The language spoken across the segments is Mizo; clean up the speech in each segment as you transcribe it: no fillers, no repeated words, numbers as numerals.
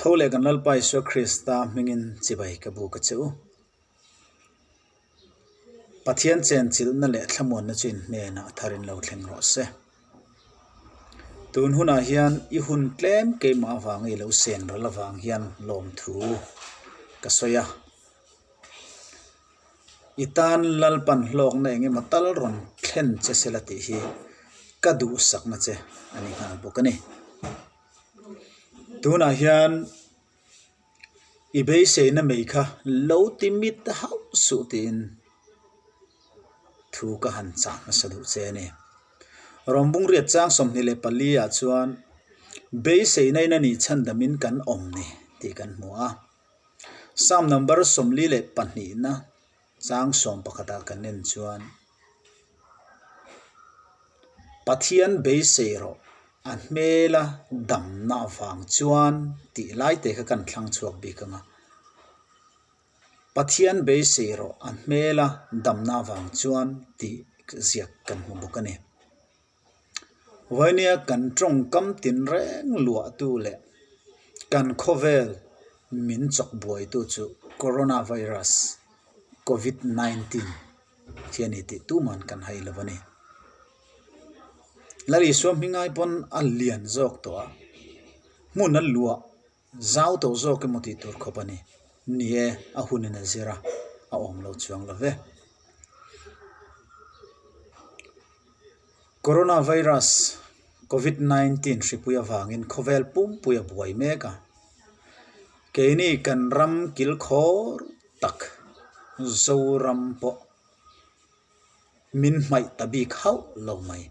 Tho leh kan Lalpa Isua Krista hmingin chibai ka buk a che u. Pathian chenchilhna leh thlamuanna chu in hnenah tharin lo thleng rawh se. Tun hunah hian i hun tlem keimah avanga i lo sen ral avang hian lawmthu ka sawi a. I tan Lalpan hlawkna eng emaw tal rawn thlen che sela tih hi ka duhsakna che a ni nghal bawk a ni. Tunah hian i beiseina mai kha lo ti mit hauh suh tiin thu ka han chah hmasa duh che a ni. Rawngbung riat chang 24 ah chuan beiseina in a nih chhan damin kan awm ni tih kan hmu a. Psalm number 42 na chang 11 ah kan en chuan Pathian beisei rawh a hmela damna avang chuan tih lai te kha kan thlang chhuak bik ang a. Pathian beisei rawh a hmela damna avang chuan tih ziak kan hmu bawk a ni. Vawinia kan tawngkam tinreng luahtu leh kan khawvel min chawk buaitu chu Coronavirus, Covid 19 hi a ni tih tuman kan hai lo a ni. Lal Isua hmingai pawn a lian zawk tawh a, hmun a luah zau tawh zawk emaw tih tur khawp a ni. Ni e, a hunin a zir a, a awm lo chuang lo ve. Coronavirus, Covid 19 hripui avangin khawvel pumpui a buai mek a. Keini kan ram kilkhawr tak Zoram pawh min hmaih ta bik hauh lo mai.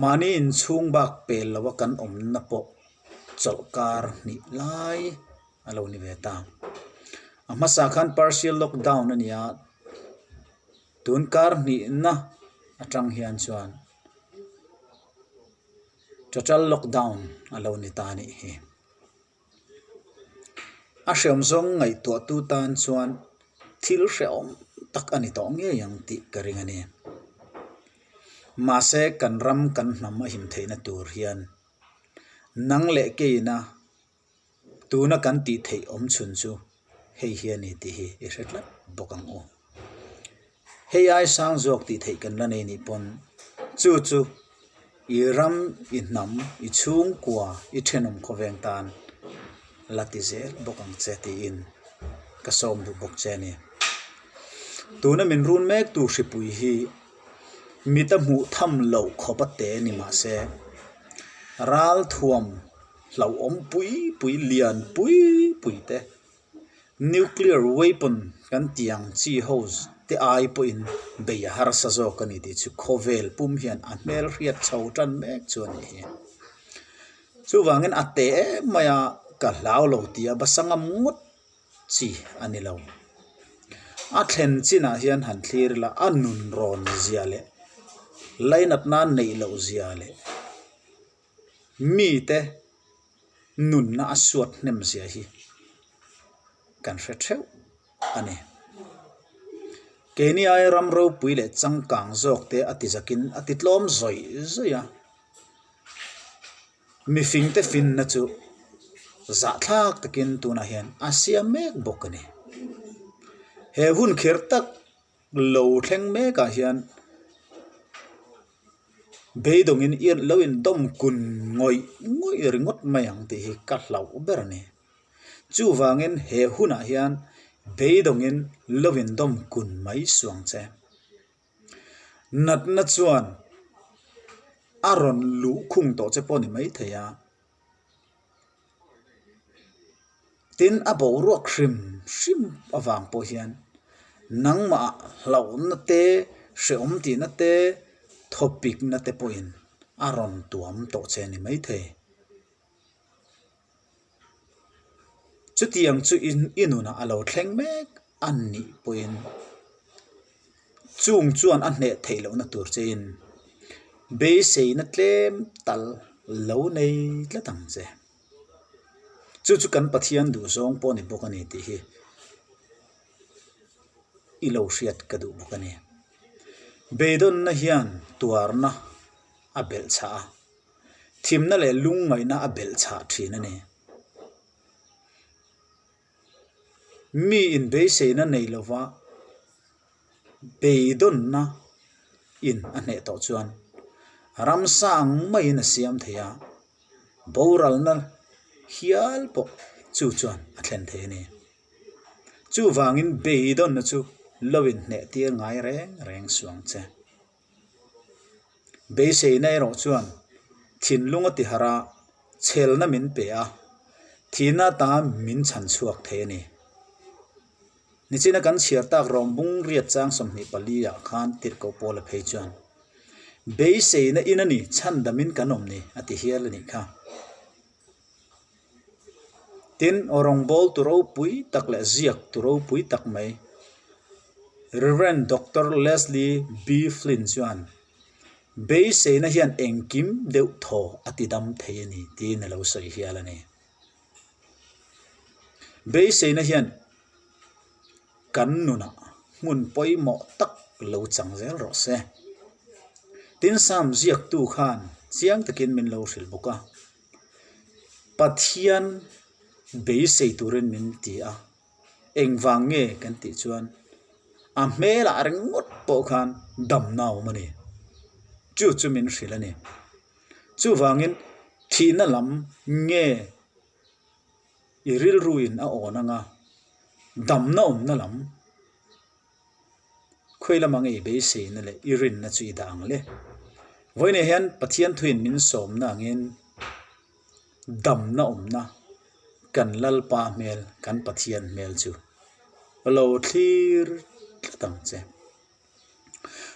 Mahni inchhung bak pel loa kan awmna pawh chawlhkar hnih lai a lo ni ve ta. A hmasa khan partial lockdown a ni a, tun kar hnihna atang hian chuan total lockdown a lo ni ta a nih hi. A hreawm zawng ngaihtuahtu tan chuan thil hrehawm tak a ni tawh ngei ang tih ka ring a ni. Mahse kan ram kan hnam a him theihna tur hian nang leh keina tuna kan tih theih awm chhun chu hei hi a ni tih hi i hre tlat bawk ang u. Hei ai sang zawk tih theih kan la nei nih pawn chu chu i ram, i hnam, i chhungkua, i thenawm khawveng tan la ti zel bawk ang che tiin ka sawm duh bawk che a ni. Tuna min run mek tu hripui hi mita hmuh tham loh khawp a te ni mah se ralthuam hlauhawm pui pui lian pui pui te Nuclear weapon kan tih ang chi ho te ai pawhin bei a harsa zawk a ni tih chu khawvel pum hian a hmel hriat chho tan mek chu a nih hi. Chuvangin a teh em mai a ka hlau lo tih a basa ngam ngawt chi a ni lo. A thlen chinah hian han thlir ila a nun rawn zia leh lainatna neih loh zia leh mite nunna a suat hnem zia hi kan hre theuh a ni. Keini aia ram ropui leh changkang zawk te a ti zakin a ti tlawm zawih zawih a, mifing te finna chu zahthlak takin tunah hian a siam mek bawk a ni. He hun kher tak lo thleng mekah hian beidawngin lo indawm kun ngawih ngawih ringawt mai ang tih hi ka hlauh ber a ni. Chuvangin he hunah hian beidawngin lo indawm kun mai suang che. Natna chuan a rawn luh khung tawh che pawh a ni maithei a. Tin, a boruak hrim hrim avang pawh hian nangmah hlauhna te, hrehawm tihna te, thawpikna te pawhin a rawn tuam tawh che a ni maithei. Chutiang chu i nunah a lo thleng mek a nih pawhin chung chuan a hneh theih lohna tur chein beiseina tlem tal lo nei tlat ang che. Chu chu kan Pathian duhzawng pawh a ni bawk a ni tih hi i lo hriat ka duh bawk a ni. Beidawnna hian tuarna a belh chhah a, thimna leh lungngaihna a belh chhah thin a ni. Mi inbeiseina nei lova beidawnna in a hneh tawh chuan ramsa ang maiin a siam thei a, boralna hial pawh chu chuan a thlen thei a ni. Chuvangin beidawnna chu lo inhneh tir ngai reng reng suang che. Beiseina erawh chuan thinlung a tiharh a, chhelna min pe a, thihna ata min chhan chhuak thei a ni. Nichina kan chhiar tak rawng bung riat chang 24 ah khan tirhkoh Paula phei chuan, Beiseina in a ni, chhandamin kan awm ni, a ti hial a nih kha. Tin, rawngbâwl tu ropui tak leh ziak tu ropui tak mai, Rev. Doctor Leslie B. Flynn chuan, Beiseina hian engkim deuh thaw a ti dam thei a ni, tiin a lo sawi hial a ni. Beiseina hian kan nunah hmun pawimawh tak lo chang zel rawh se. Tin, Psalm ziaktu khan chiang takin min lo hrilh bawk a. Pathian beisei turin min ti a, engvang nge kan tih chuan a hmelah ringawt pawh khan damna a awm a ni. Chu chu min hrilh a ni. Chuvangin thihna lam nge i rilruin a awn anga damna awmna lam Khawi lama ngei beiseina leh i rinna chu i dah ang le. Vawiinah hian Pathian thuin min sawmna angin damna awmna kan Lalpa hmel, kan Pathian hmel chu lo thlir tlat ang che.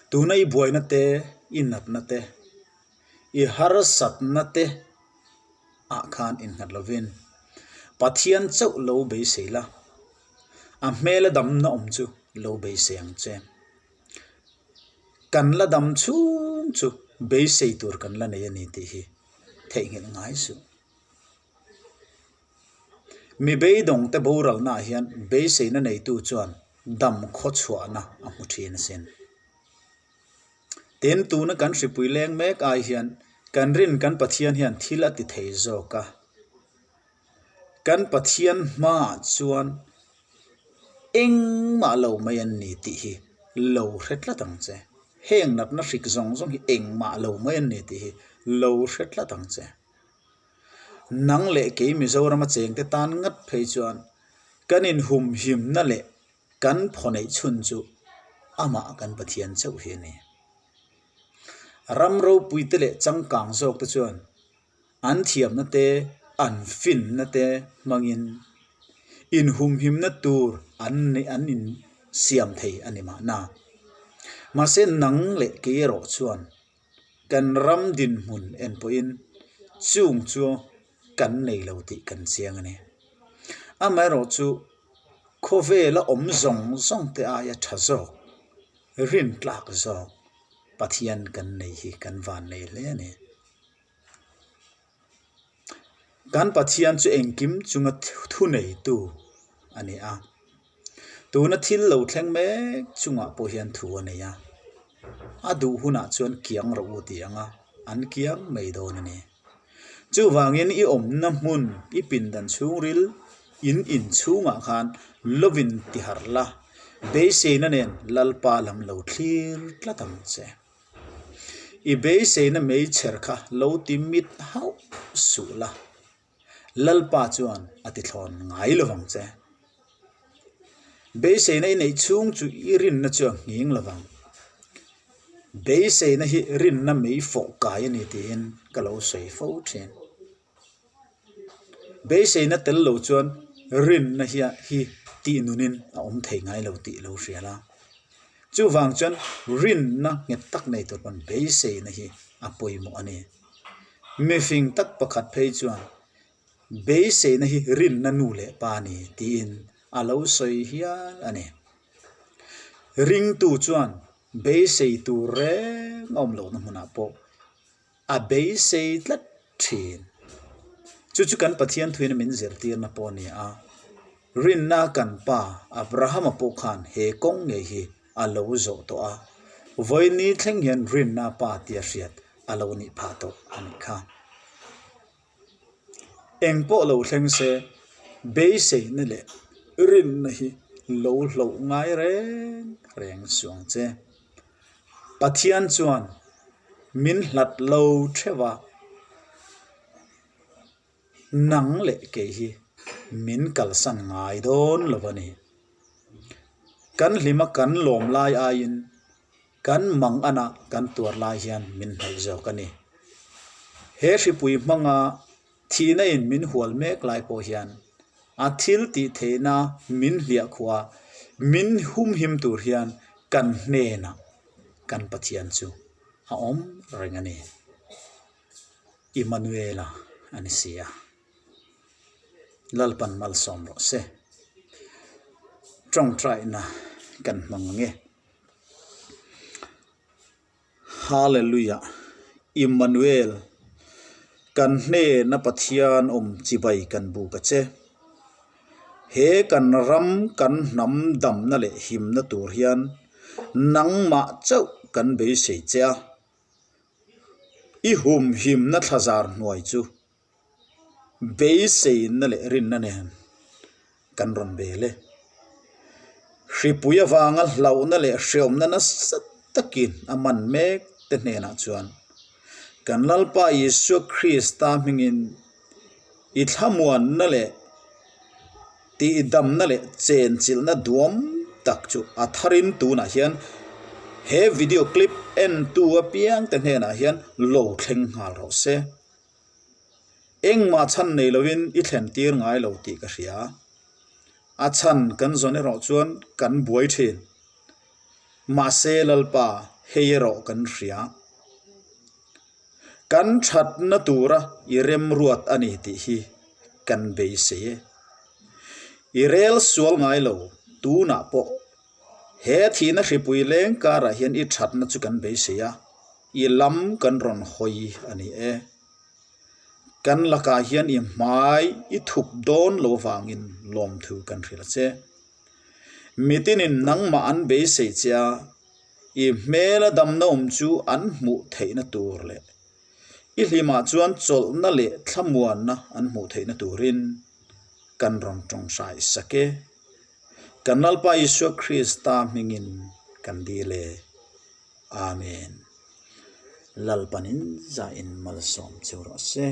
Tuna i buaina te, i natna te, i harsatna te ah khan innghat lovin Pathian chauh lo beisei la. A hmela damna awm chu lo beisei ang che. Kan la dam chhung chu beisei tur kan la nei a ni tih hi theihnghilh ngai suh. Mi beidawngte boralnaah hian beiseina neitu chuan dam khawchhuahna a hmu thin asin. Tin, tuna kan hripui leng mek ai hian kan rin kan Pathian hian thil a ti thei zawk a. Kan Pathian hmaah chuan engmah lo mai an ni tih hi lo hre tlat ang che. Heng natna hrik zawng zawng hi engmah lo mai an ni tih hi lo hre tlat ang che. Nang leh kei Mizorama chengte tan ngat phei chuan kan inhumhimna leh kan phaw neih chhun chu amah kan Pathian chauh hi a ni. Ram ropuite leh changkang zawkte chuan An thiamna te, an finna te hmangin inhumhimna tur an neih an insiam thei a ni mahna. Mahse nang leh kei erawh chuan kan ram dinhmun en pawhin chung chu kan nei lo tih kan chiang a ni. Amaherawhchu khawvela awm zawng zawng te aia tha zawk, rintlak zawk Pathian kan nei hi kan van nei hle a ni. Kan Pathian chu engkim chunga thuneitu a ni a, tuna thil lo thleng mek chungah pawh hian thu a nei a, a duh hunah chuan kiang rawh u tih anga an kiang mai dawn a ni. Chuvangin i awmna hmun i pindan chhungril in inchhungah khan lovin tiharh la, beiseina nen Lalpa lam lo thlir tlat ang che. I beiseina meichher kha lo ti mit hauh suh la, Lalpa chuan a ti thlawn ngai lo vang che. Beiseina i neih chhung chu i rinna chu a nghing lo vang. Beiseina hi rinna mei fawh kai a ni tiin ka lo sawi fo thin. Beiseina tel lo chuan rinna hian hi tih nunin a awm thei ngai lo tih lo hria la. Chuvang chuan rinna nghet tak nei tur pawn beiseina hi a pawimawh a ni. Mifing tak pakhat phei chuan beiseina hi rinna nu leh pa a ni tiin a lo sawi hial a ni. Ringtu chuan beisei tur reng a awm lohna hmunah pawh A beisei tlat thin. Chu chu kan Pathian thuina min zirtirna pawh a ni a. Rinna kan pa Abrahama pawh khan he kawng ngei hi a lo zawh tawh a. Vawiini thleng hian rinna pa tia hriat a lo nih phah tawh a nih kha. Eng pawh lo thleng se, beiseina leh. Rinna hi lo hloh ngai reng reng suh ang che. Pathian chuan min hlat lo theuh a, nang leh kei hi min kalsan ngai dawn lo a ni. Kan hlima kan lawm lai aiin kan mang ana kan tuar lai hian min hnaih zawk a ni. He hripui hmanga Thihna in min hual mek lai pawh hian a thil tih theihna min hliah khua min humhim tur hian kan hnenah kan Pathian chu a awm reng a ni. Immanuela a ni si a. Lalpan malsawm rawh se. Tawngtaina kan hmang ang e. Hallelujah! Immanuel, kan hnena Pathian awm chibai kan buk a che. He kan ram kan hnam damna leh himna tur hian nangmah chauh kan beisei che a, i humhimna thlazar hnuai chu Beiseina leh rinna nen kan rawn bel e. Hripui avanga hlauhna leh hreawmna nasa takin a man mek te hnenah chuan kan Lalpa Isua Krista hmingin i thlamuanna leh tihdamna leh chenchilhna duam tak chu a tharin tunah hian he video clip entu apiang te hnenah hian lo thleng nghal rawh se. Engmah chhan nei lovin i thlen tir ngai lo tih ka hria. A chhan kan zawn erawh chuan kan buai thin. Mahse Lalpa hei erawh kan hria. Kan thatna tura i remruat a ni tih hi kan beisei e. I rel sual ngai lo tunah pawh he thihna hripui leng karah hian i thatna chu kan beisei a. I lam kan rawn hawi a ni e. Kan lakah hian i hmai i thup dawn lo vangin lawmthu kan hrilh a che. Mitinin nangmah an beisei che a, i hmela damna awm chu an hmuh theihna tur leh i hlimah chuan chawlhna leh thlamuanna an hmuh theihna turin kan rawn tawngtai sak e. Kan Lalpa Isua Krista hmingin kan dil e. Amen. Lalpanin zain malsawm cheu rawh se.